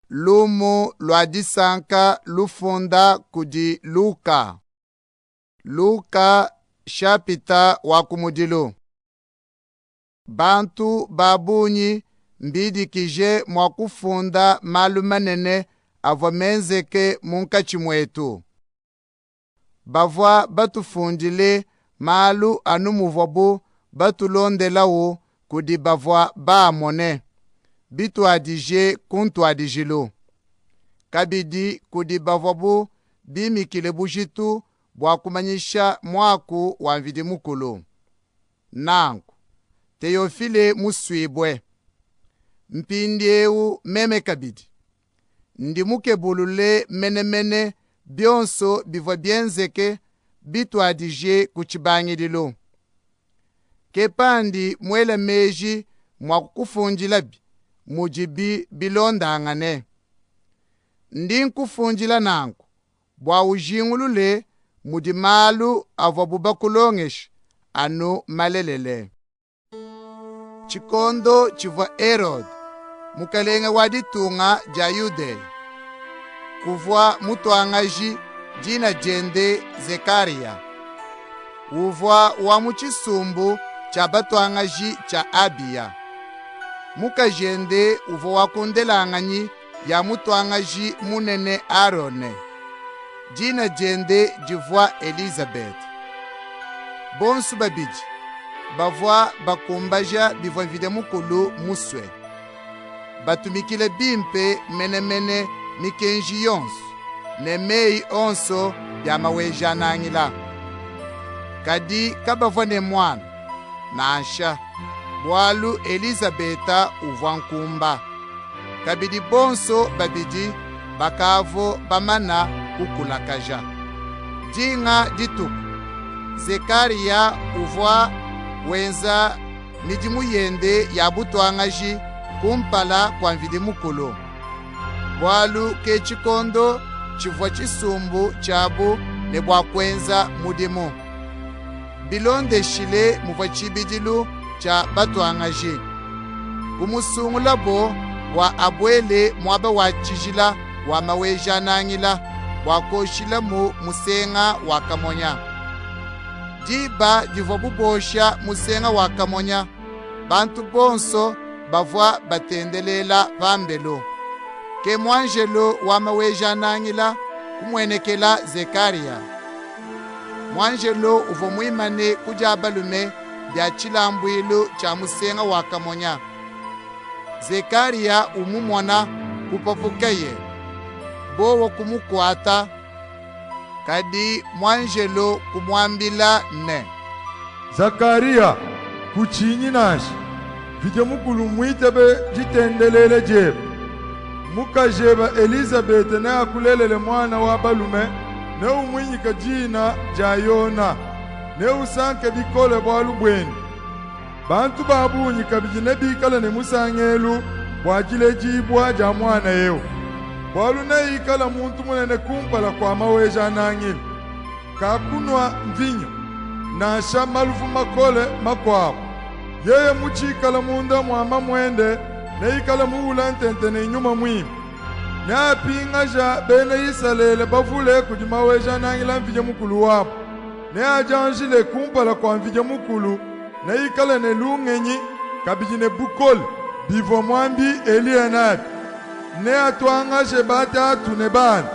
Lumu lua disanka lufunda kudi Luka. Luka shapita wa kumudilu. Bantu ba bungi mbidikije mua kufunda malu manene avua menzeke munkatshi muetu. Bavua batufundile malu anu muvuabu batulondelawu kudi bavua baamone, bituadije ku ntuadijilu. Kabidi kudi bavuabu bimikile bujitu bua kumanyisha muaku wa Mvidi Mukulu. Nanku, Teyofile musuibue, mpindiewu meme kabidi ndi mukebulule menemene bionso bivua bienzeke bituadije ku tshibangidilu. Ke pandi muele meji mua kukufundilabi mudibi bilondangane. Ndi nkufundila nanku bua ujingulule mudi malu avuabu bakulongeshe anu malelele. Tshikondo tshivua Herode mukalenge wa ditunga dia Yudeya, kuvua mutuangaji dina diende Zekariya, uvua wa mu tshisumbu tshia batuangaji tshia Abiya. Mukajende uvua wa ku ndelanganyi ya mutuangaji munene Arone. Dina diende divua Elizabete. Bonsu babidi bavua bakumbaja bivua Mvidi Mukulu musue, batumikile bimpe menemene mikenji yonsu ne meyi onso bia Maweja-Nangila. Kadi kabavua ne muana nansha, bualu Elizabeta uvua nkumba. Kabidi bonso babidi bakavua bamana kukulakaja. Dinga dituku, Zekariya uvua wenza midimu yende ya butuangaji kumpala kua Mvidi Mukulu, bualu ke tshikondo tshivua tshisumbu tshiabu ne bua kuenza mudimu, bilondeshile muvua tshibidilu tshia batuangaji. Kumusungulabo bua abuele muaba wa tshijila wa Maweja-Nangila bua kuoshilamu musenga wa kamonya. Diba divuabu bosha musenga wa kamonya, bantu bonso bavua batendelela pambelu. Ke muanjelu wa Maweja-Nangila kumuenekela Zekariya. Muanjelu uvua muimane ku dia balume dia tshilambuilu tshia musenga wa kamonya. Zekariya umumona, kupapukaye, bowa kumukuata. Kadi muanjelu kumuambila ne, Zakariya, kutshinyi nansha, Mvidi Mukulu mmuitabe ditendelela diebe. Mukajebe Elizabete neakulelele muana wa balume, neumuinyike dina dia Yona. Neusanke bikole bualu buende. Bantu ba bungi kabidi nebikale ne musangelu bua diledibua dia muana eu, bualu neikale muntu munene kumpala kua Maweja-Nangila. Kakunua mvinyo, nansha maluvu makole makuabu. Yeye mutshikale munda mua mamuende, neikale muwule ntente ne Nyuma Muimpe. Neapingaja bena Isalele bavule kudi Maweja-Nangila Mvidi Mukulu wabu. Neadianjile kumpala kua Mvidi Mukulu, neikale ne lungenyi, kabidi ne bukole bivua muambi Eliya nabi. Neatuangaje batatu ne bana,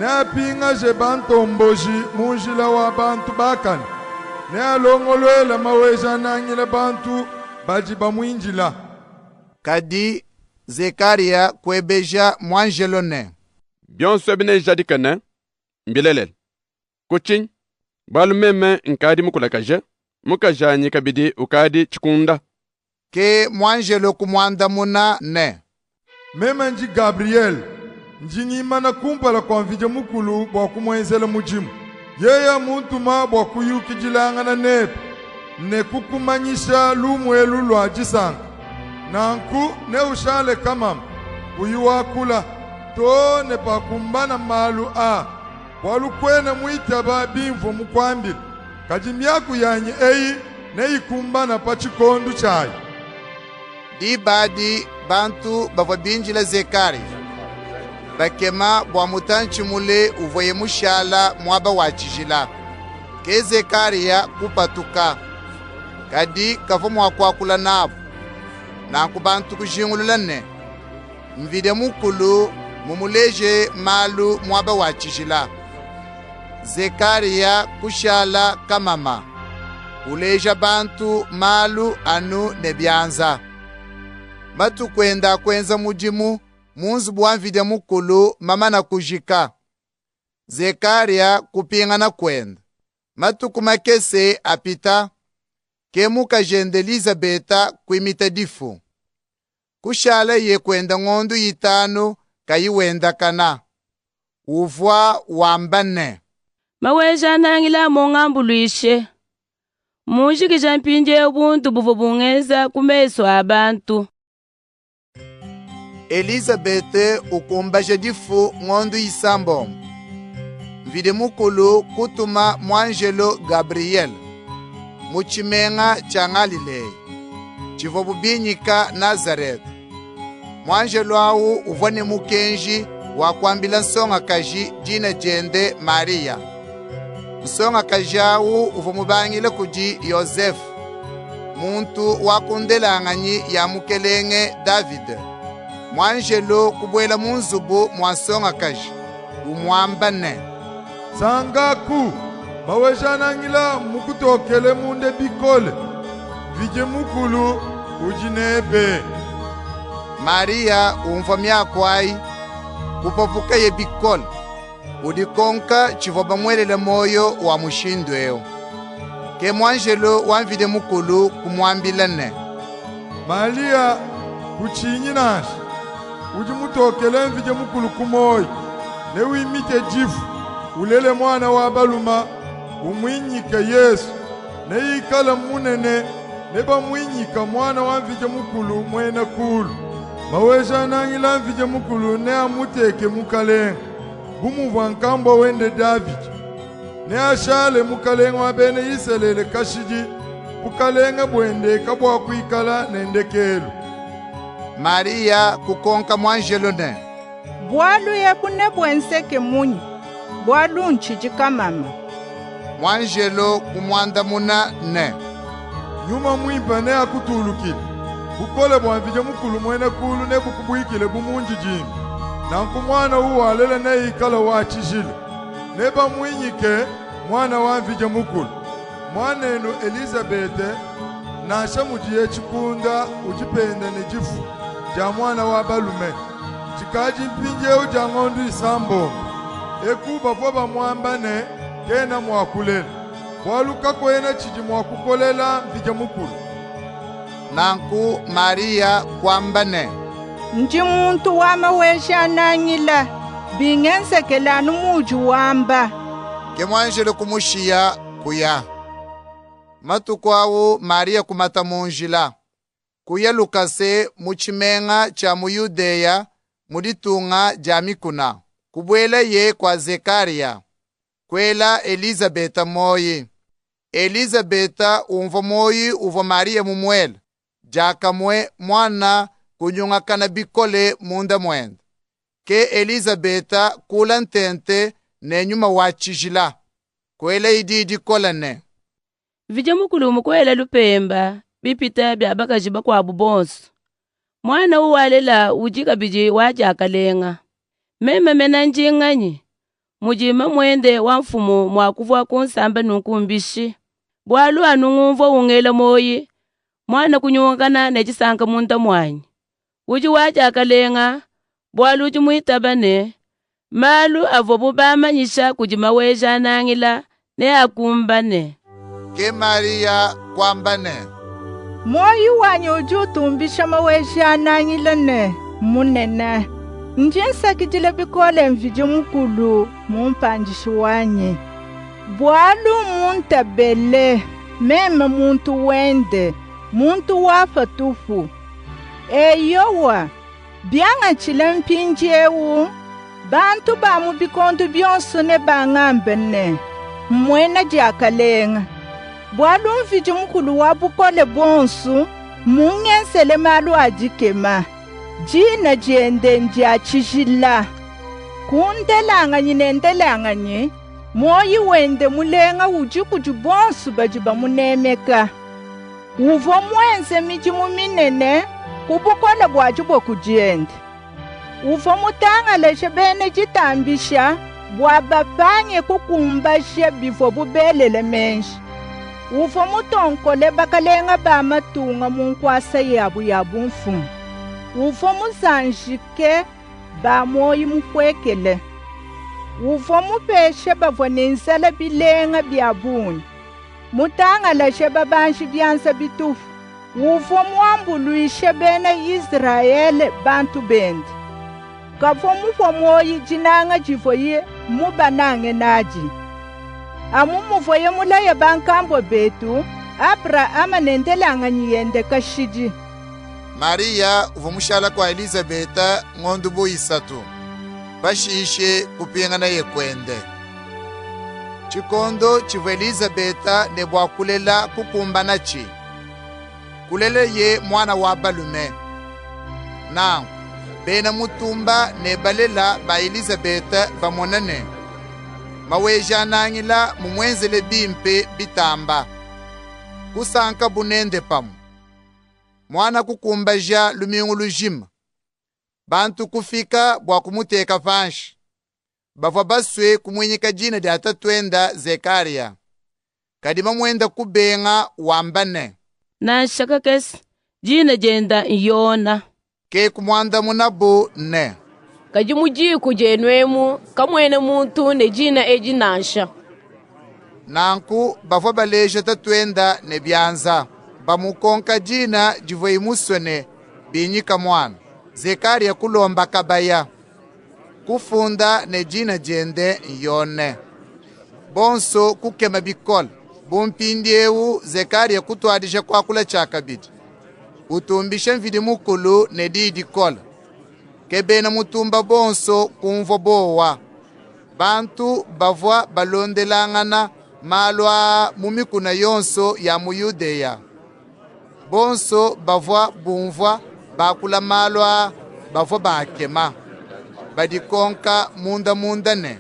neapingaje bantomboji mu njila wa bantu bakane, nealongoluele Maweja-Nangila bantu badi bamuindila. Kadi Zekariya kuebeja muanjelo ne, Bionso ebi nenjadike ne, mbilelela. Ku tshinyi? Bualu meme nkadi mukulakaje, mukajanyi kabidi ukadi tshikunda. Ke muanjelo kumuandamuna ne, Meme ndi Gabriele, ndi ngimana kumpala kua Mvidi Mukulu bua kumuenzela mudimu. Yeye mmuntuma bua kuyukidilangana nebe ne kukumanyisha lumu elu lua disanka. Nanku neushale kamama, kuyi wakula, too ne pakumbana malu aa. Bualu kuena muitaba bimvua mukuambile, kadi miaku yanyi eyi neyikumbane pa tshikondu tshiayi. Diba adi bantu bavua bindila Zekariya. bakema bua mutantshi mule uvuaye mushala muaba wa tshijila. Ke Zekariya kupatuka, kadi kavua mua kuakula nabu. Nanku bantu kujingulula ne, Mvidi Mukulu mmumuleje malu muaba wa tshijila. Zekariya kushala kamama, uleja bantu malu anu ne bianza. Matuku ende a kuenza mudimu mu nzubu wa Mvidi Mukulu mamana kujika, Zekarya kupingana kuende. Matuku makese apita, ke mukajende Elizabeta kuimita difu. Kushalaye kuenda ngondu itanu kayi wendakana. Uvua wamba ne, Maweja-Nangila mmungambuluishe. Mmunjikije mpindiewu bundu buvua bungenza ku mesu a bantu. Elizabete ukumbaja difu ngondu isambombo. Mvidi Mukulu kutuma muanjelo Gabriyele mu tshimenga tshia Ngalileya, tshivuabu binyika Nazarete. Muanjelo awu uvua ne mukenji wa kuambila nsongakaji dina diende Mariya. Nsongakaji awu uvua mubangila kudi Yozefe, muntu wa ku ndelanganyi ya mukelenge Davide. Muanjelo kubuela mu nzubu mua nsongakaji, umuamba ne, Sankaku, Maweja-Nangila mmukutokele munda bikole. Mvidi Mukulu udi nebe. Mariya umvua miaku ayi, kupapukaye bikole, udikonka tshivua bamuelele muoyo wa mushindu eu. Ke muanjelo wa Mvidi Mukulu kumuambila ne, Mariya, kutshinyi nansha, udi mutokele Mvidi Mukulu ku muoyi. Newimite difu, ulele muana wa balume, umuinyike Yezu. Neikale munene, nebamuinyike Muana wa Mvidi Mukulu Muena Kulu. Maweja-Nangila Mvidi Mukulu neamuteke mukalenga, bu muvua nkambua wende Davide. Neashale mukalenga wa bena Izrayele kashidi, bukalenga buende kabuakuikala ne ndekelu. Mariya kukonka muanjelo ne, Bualu ebu nebuenzeke munyi? Bualu ntshidi kamama. Muanjelo kumuandamuna ne, Nyuma Muimpe neakutulukile. Bukole bua Mvidi Mukulu Muena Kulu nebukubuikile bu mundidimbi. Nanku muana uwalela neikale wa tshijila. Nebamuinyike Muana wa Mvidi Mukulu. Muanenu Elizabete, nansha mudiye tshikunda, udi pende ne difu dia muana wa balume. Dikadi mpindiewu dia ngondu isambombo. Eku bavua bamuamba ne, kena mua kulela, bualu kakuena tshidi mua kukolela Mvidi Mukulu. Nanku Mariya kuamba ne, Ndi muntu wa Maweja-Nangila, bingenzekele anu muudi wamba. Ke muanjelo kumushiya kuya. Matuku awu Mariya kumata mu njila, kuya lukase mu tshimenga tshia mu Yudeya mu ditunga dia mikuna. Kubuelaye kua Zekariya, kuela Elizabeta muoyi. Elizabeta umvua muoyi uvua Mariya mumuele, diakamue muana kunyungakana bikole munda muende. Ke Elizabeta kuula ntente ne Nyuma wa Tshijila, kuelaye diyi dikole ne, Mvidi Mukulu mmukuele lupemba bipite bia bakaji bakuabu bonsu. Muana uwalela udi kabidi wa diakalenga. Meme mene ndi nganyi? Mudi mamuende wa Mfumu mua kuvua kunsamba nunku mbishi? Bualu anu ngumvua ungela muoyi, muana kunyungakana ne disanka munda muanyi. Udi wa diakalenga, bualu udi muitabe ne, malu avuabu bamanyisha kudi Maweja-Nangila neakumbane. Ke Mariya kuamba ne, Muoyi wanyi udi utumbisha Maweja-Nangila ne, mmunene. Ndi nsakidila bikole Mvidi Mukulu, mumpandishi wanyi. Bualu mmuntabele, meme muntu wende, muntu wa patupu. Eyowa, biangatshile mpindiewu, bantu ba mu bikondo bionso nebangambe ne, mmuena diakalenga. Bualu Mvidi Mukulu wa bukole buonsu mmungenzele malu a dikema. Dina diende ndia tshijila. Ku ndelanganyi ne ndelanganyi, muoyi wende mulenga udi kudi bonsu badi bamunemeka. Uvua muenze midimu minene ku bukole bua diboku diende. Uvua mutangalaje bena ditambisha bua bapange kukumbaja bivuabu belele meji. Uvua mutonkole bakalenga ba matunga mu nkuasa yabu ya bumfumu. Uvua muzanjike ba muoyi mupuekele. Uvua mupeshe bavua ne nzala bilenga bia bungi, mutangalaje babanji bianza bitupu. Uvua muambuluishe bena Izrayele bantu bende. Kavua mupue muoyi dinanga divuaye mubanange nadi. Amu muvuaye mulaye bankambua betu, Abrahame ne ndelanganyi yende kashidi. Mariya uvua mushala kua Elizabeta ngondu bu isatu. Pashishe kupinganaye kuende. Tshikondo tshivua Elizabeta ne bua kulela kukumbanatshi. Kuleleye muana wa balume. Nanku bena mutumba ne balela ba Elizabeta bamona ne, Maweja-Nangila mumuenzele bimpe bitamba, kusankabu nende pamue. Muana kukumbaja lumingu lujima. Bantu kufika bua kumuteka panshi. Bavua basue kumuinyika dina dia tatuende Zekarya. Kadi mamuende kubenga wamba ne, Nansha kakese, dina diende n'Yona. Ke kumuandamunabu ne, Kadi mu diku dienu emu kamuena muntu ne dina edi nansha. Nanku bavua baleja tatuende ne bianza, bamukonka dina divuaye musue ne binyika muana. Zekarya kulomba kabaya, kufunda ne dina diende Yone. Bonso kukema bikole. Bu mpindieu Zekarya kutuadija kuakula tshiakabidi, utumbisha Mvidi Mukulu ne diyi dikole. Ke bena mutumba bonso kumvua bowa. Bantu bavua balondelangana malu aa mu mikuna yonso ya mu Yudeya. Bonso bavua bumvua bakula malu aa bavua bakema, badikonka munda munda ne,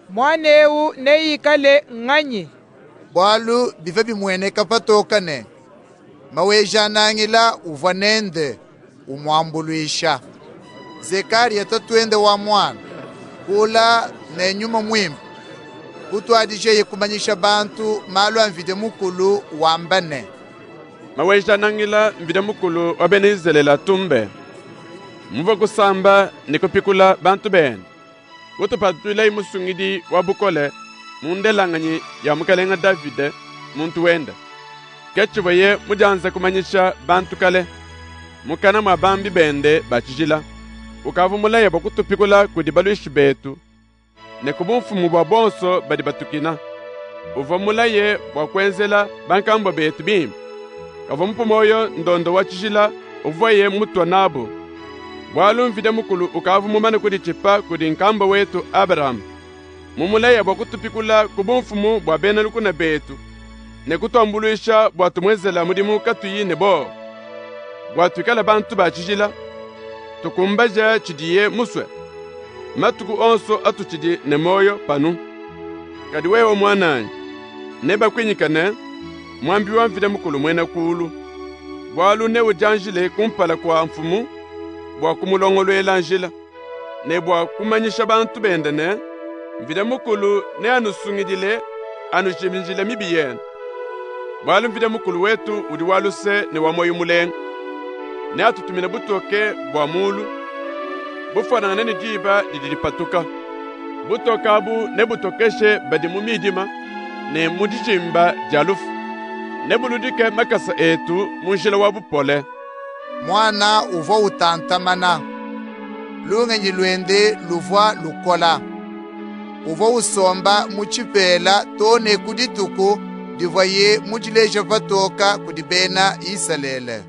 Muana eu neikale nganyi? Bualu bivua bimueneka patoka ne, Maweja-Nangila uvua nende, umuambuluisha. Zekarya tatuende wa muana, kula ne Nyuma Muimpe, kutuadijeye kumanyisha bantu malu a Mvidi Mukulu wamba ne, Maweja-Nangila Mvidi Mukulu wa bena Izrayele atumbe, muvua kusamba ne kupikula bantu bende. Kutupatuilaye musungidi wa bukole mu ndelanganyi ya mukalenga Davide, muntu wende. Ke tshivuaye mudianze kumanyisha bantu kale, mukana mua bambi bende ba tshijila. Ukavua mulaye bua kutupikula kudi baluishi betu, ne ku bumfumu bua bonso badi batukina. Uvua mulaye bua kuenzela bankambua betu bimpe. Kavua mupue muoyo ndondo wa tshijila uvuaye mutua nabu. Bualu Mvidi Mukulu ukavua mumane kuditshipa kudi nkambua wetu Abrahame, mumulaye bua kutupikula ku bumfumu bua bena lukuna betu, ne kutuambuluisha bua tumuenzela mudimu katuyi ne bowa, bua tuikale bantu ba tshijila, tukumbaje tshidiye musue matuku onso atutshidi ne muoyo panu. Kadi wewe muananyi, nebakuinyike ne, muambi wa Mvidi Mukulu Muena Kulu, bualu neudianjile kumpala kua Mfumu bua kumulongoluela njila, ne bua kumanyisha bantu bende ne, Mvidi Mukulu neanusungidile, anujimijile mibi yenu. Bualu Mvidi Mukulu wetu udi wa luse ne wa muoyo mulenga. Neatutumine butoke bua mulu, bufuanangane ne diba didi dipatuka. Butoke abu nebutokeshe badi mu midima ne mu dijimba dia lufu. Nebuludike makasa etu mu njila wa bupole. Muana uvua utantamana, lungenyi luende luvua lukola. Uvua usomba mu tshipela too ne ku dituku divuaye mudileje patoka kudi bena Isalele.